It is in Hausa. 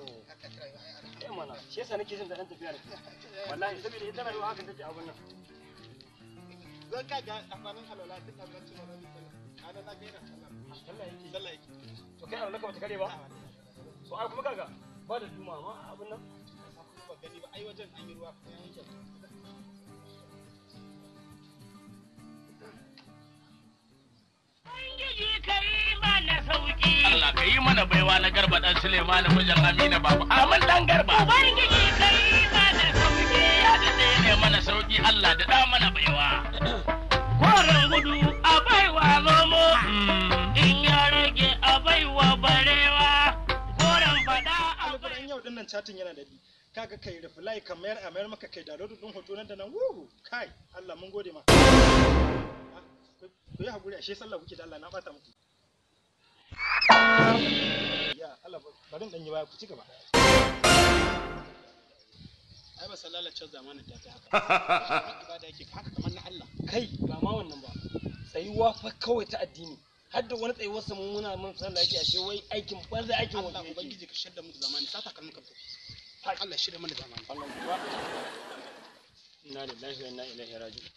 To. Haka ta rayuwa ai. Eh Alhamdulillah. mana, shi yasa nake jin daɗin tafiya da kai. Wallahi saboda ita rayuwa haka take abun nan. Zan ka ga amfanin alwala duk abin da ba sallah. Ana na ga yana sallah. Sallah yake. Sallah yake. To kai alwala ka bata kare ba? To ai kuma kaga ba da duma ma abun nan. Ba gani ba ai wajen an yi ruwa kuma ya yanke. Allah ka yi mana baiwa na Garba dan Suleiman mijin Amina babu. Amin dan Garba. Ubangiji ka yi mana sauki. Ya daɗe ne mana sauki Allah da da mana baiwa. Koren gudu a baiwa zomo, in ya rage a baiwa barewa, koren fada a Alquran yau din nan chatting yana daɗi. Kaga kai reply ka mayar a mayar maka kai download din hoto nan da nan wuhu kai Allah mun gode ma. Ah, ku yi hakuri ashe sallah kuke da Allah na bata muku. Ya Allah bari in dan yi baya ku ci gaba. Ai ba san lalacewar zamanin ta kai haka. Ibada yake haka kamar na Allah. Kai ba ma wannan ba. Tsayuwa fa kawai ta addini. Har da wani tsayuwar sa muna mun sallah yake ashe wai aikin banza aikin Allah wanda yake. ubangiji ka shirya mu da zamani sata kalmun ka tafi. Allah shirya mana zamani. Allah kuwa. Inna lillahi wa inna ilaihi raji'un.